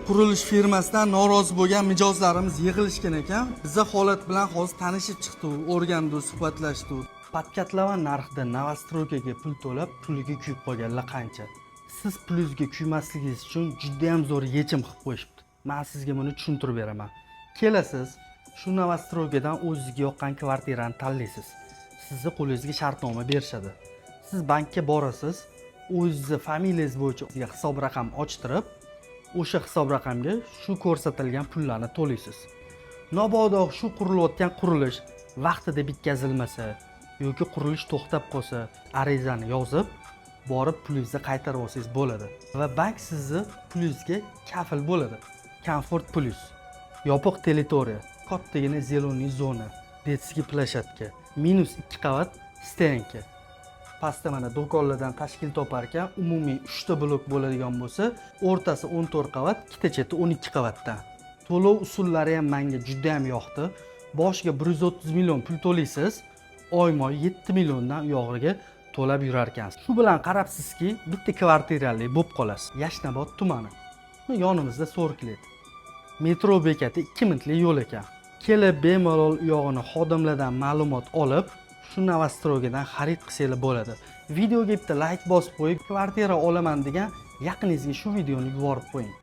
Qurilish firmasidan norozi bo'lgan mijozlarimiz yig'ilishgan ekan. Biza holat bilan hozir tanishib chiqdi, o'rgandi, suhbatlashdi. Подкатлаван narxida новостройка ga pul to'lab, puliga kuyib qolganlar qancha? Siz pulingizga kuymasligingiz uchun juda ham zo'r yechim qilib qo'yishibdi. Man sizga buni tushuntirib beraman. Kelasiz, shu новостройка dan o'zizga yoqqan kvartirani tanlaysiz. Sizni qo'lingizga shartnoma berishadi. Siz bankka borasiz, o'zizni familiyangiz bo'yicha sizga hisob raqam ochtirib, o'sha hisob raqamga shu ko'rsatilgan pullarni to'laysiz. Mabodo shu qurilayotgan qurilish vaqtida bitkazilmasa yoki qurilish to'xtab qolsa, arizani yozib, borib pulingizni qaytarib olsangiz bo'ladi va bank sizni pulingizga kafil bo'ladi. Komfort Plus, yopiq territoriya, kattagina зеленый zona, детский площадка, -2 qavat стоянка. Pastda mana do'konlardan tashkil topar ekan. Umumiy uchta blok bo'ladigan bo'lsa, o'rtasi 14 qavat, ikkita cheti 12 qavatdan. To'lov usullari ham menga juda ham yoqdi. Boshiga 130 million pul to'laysiz, oyma oy 7 milliondan u yog'iga to'lab yurar ekansiz. Shu bilan qarabsizki, bitta kvartirali bo'lib qolasiz. Yashnobod tumani, yonimizda So'rklet metro bekati, 2 minutlik yo'l ekan. Kelib bemalol u yog'ini xodimlardan ma'lumot olib, shu новостройка dan xarid qilsanglar bo'ladi. Videoga bitta layk bosib qo'yib, kvartira olaman degan yaqiningizga shu videoni yuborib qo'ying.